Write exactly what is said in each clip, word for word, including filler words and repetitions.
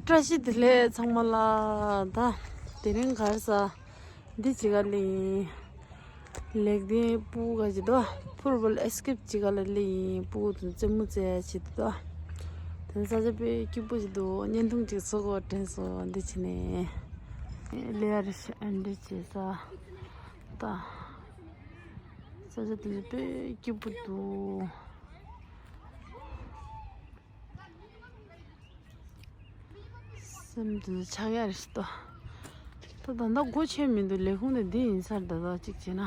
བཀྲ་ཤིས་བདེ་ལེགས་ཚང་མ་ལ། ད་དེ་རིང་གར་ས་འདི་ཅི་ག་ལི་ལེགས་ལྡན་སྤུ་ག་ཅི་དོ་ཕུར་བུལ་ཨེ་སི་ཀེབ་ཅི་ག་ལ་ལི་སྤུ་གུ་དང་རྩེད་མོ་རྩེ་ཅི་དོ། དེ་ས་ཆ་དཔེ་སྐྱིད་པོ་ཅི་དོ། བརྙན་ཐུང་ཅིག་བཟོ་དགོས་དྲན་སོང་འདི་ཅི་ནས་ལེ་ཡར་ཨན་འདྲི་བྱེད་ས་ད་ས་ཆ་དེ་དཔེ་སྐྱིད་པོ་འདུག་སེམས་འདི་ཆགས་ཡ་རེད་ཤི་ཏོ། ད་ད་ལྟ་སྒོ་ཕྱེ་མི་འདུག་ལས་ཁུངས་དེ་འདི་ཡིན་ས་རེད། ད་ད་གཅིག་བྱས་ན།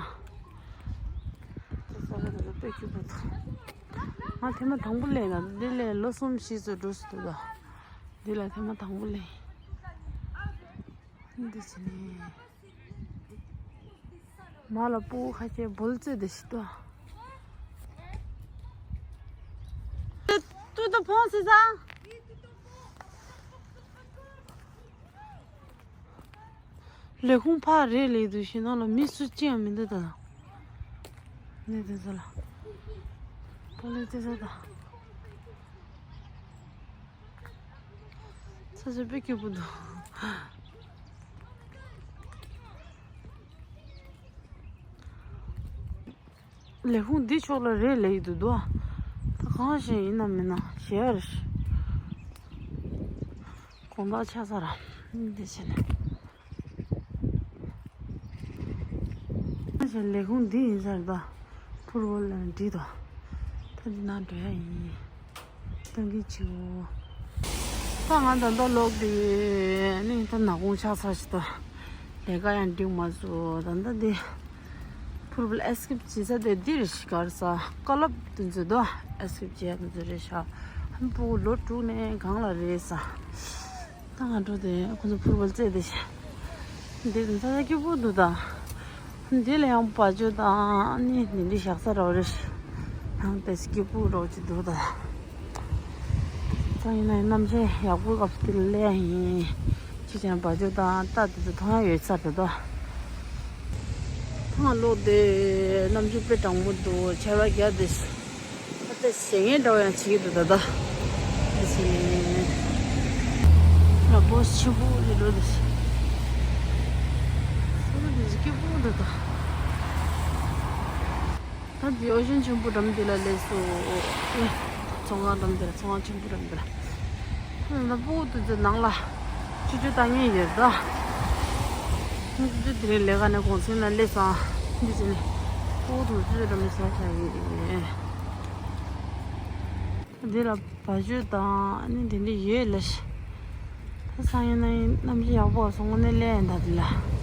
ད་ས་ཆ་དེ་ཚོ་དཔེ་སྐྱིད་པོ་འདུག་ང་ཐེངས་མ་དང་པོ་སླེབས་ན་འདི་ལས་ལོ་གསུམ་བཞི་ཙམ་འགྲོ་སྲིད་འདུག་ད་འདི་ལ་ཐེངས་མ་དང་པོ་སླེབས་ཡིན། འདི་བྱས་ནས། མ་ལ་སྤུ་གུ་ཁ་ཤས་བོལ་རྩེད་དེ་ཤི་ཏོ། ཏུ་ཏུ་ཕོང་སི་ས། ལས་ཁུངས་ཕར་རེད་ལས་འདུག་ཤི་ནང་ལ་མི་སུ་གཅིག་ཡང་མི་འདུག་ད་ནི་དེ་ཚོ་ལ་བོལ་རྩེད་ས་ད། ས་ཆ་དཔེ་སྐྱིད་པོ་འདུག་ལས་ཁུངས་འདི་ཕྱོགས་ལ་རེད་ལས་ཡི་འདུག་དོ། ད་གང་ཞིག་ཡིན་ན་མིན་ན་ཞེ་ཡ་རེད། དགོང་དག་ཆགས་ཚར་ར་འདི་བྱས་ནས། ང་ཞལ་ལས་ཁུངས་འདི་ཡིན་ཟེར་ད། ཕུར་བུལ་ལ་འདི་དང་། ད་འདི་ནང་འགྲོ་ཡ་ཡིན། སྟོན་གྱི་བྱིའུ། ད་ང་ད་ལྟ་ལོག་དེ་ནི་ད་ནག་ཁུང་ཆགས་ཚར་ཞིག་ད། ལས་ཀ་ཡང་འགྲིག་མ་སོང་ད་ལྟ་འདི། ཕུར་བུལ་ཨེ་སི་ཀེབ་བྱེད་ས་དེ་འདི་རེད་ཤག་གར་ས་ཀ་ལབ་དེ་ཚོ་དོ། ཨེ་སི་ཀེབ་བྱེད་ཡ་དེ་ཚོ་རེད་ཤག་ཕྲུ་གུ་ལོ་དྲུག་ནས་གང་ལ་རེད་ས། ད་ང་འགྲོ་དེ་ཁོ་ཚོ་ཕུར་བུལ་རྩེད་དེ་ཤག་འདི་ད་ས་སྐྱིད་པོ་འདུག་ད། འདི་ལ་ཡང་བ་ཅོ་དང་ནི་འདི་འདྲ་བཞག་ས་ར་རེད། ནང་དེ་སྐྱིད་པོ་རོགས་ཅིག་འདུག་ད། ད་ཡིན་ན་གནམ་གཤིས་ཡག་པོ་སྐབས་དེ་ལ་སླེབས་ཡིན། ཅི་ཅང་བ་ཅོ་དང་རྟ་དེ་ཚོ་མཐོང་ཡ་ཡོད་ས་རེད་ད། ཐང་ལོག་དེ་གནམ་གཤིས་དཔེ་གྲང་མོ་འདུག་ཆར་པ་རྒྱག་དེ། ཨ་ཏི་ཞེ་ངན་འདྲ་བ་ཡང་བྱེད་ཀྱི་འདུག་ད་ལྟ། ཨ་ཏི་ཞེ་ངན། ལ་བོས་ཆེན་པོ་ཡོད་འགྲོ་འདུག་ས་ཆ་འདི་སྐྱིད་པོ་འདུག་ད། ད་འདི་ཨོ་ཤན་ཆེན་པོ་འགྲམ་འདི་ལ་སླེབས་སོང་། ཨེ། ཚོང་ཁང་འགྲམ་འདི་ལ་ཚོང་ཁང་ཆེན་པོ་འགྲམ་འདི་ལ། ད་སྤུ་གུ་དེ་ཚོ་ནང་ལ་ཆུ་ཆུ་ལྟ་མཁན་ཡོད་ད། ཆུ་ཆུ་དེ་རིང་ལས་ཀ་ནས་གུང་སེང་ལ་སླེབས་སོང་། འདི་བྱས་ནས་སྤུ་གུ་དེ་ཚོ་ཆུ་ཆུ་འགྲམ་ནས་ཟ་བྱ་ཡིན། འདི་ལ་བ་ཅོ་དང་ཨ་ནི་དེ་འདྲ་ཡོད་ལ། ད་སང་ཉིན་ན་གནམ་གཤིས་ཡག་པོ་སོང་ནས་སླེབས་ཡིན་ད་འདི་ལ།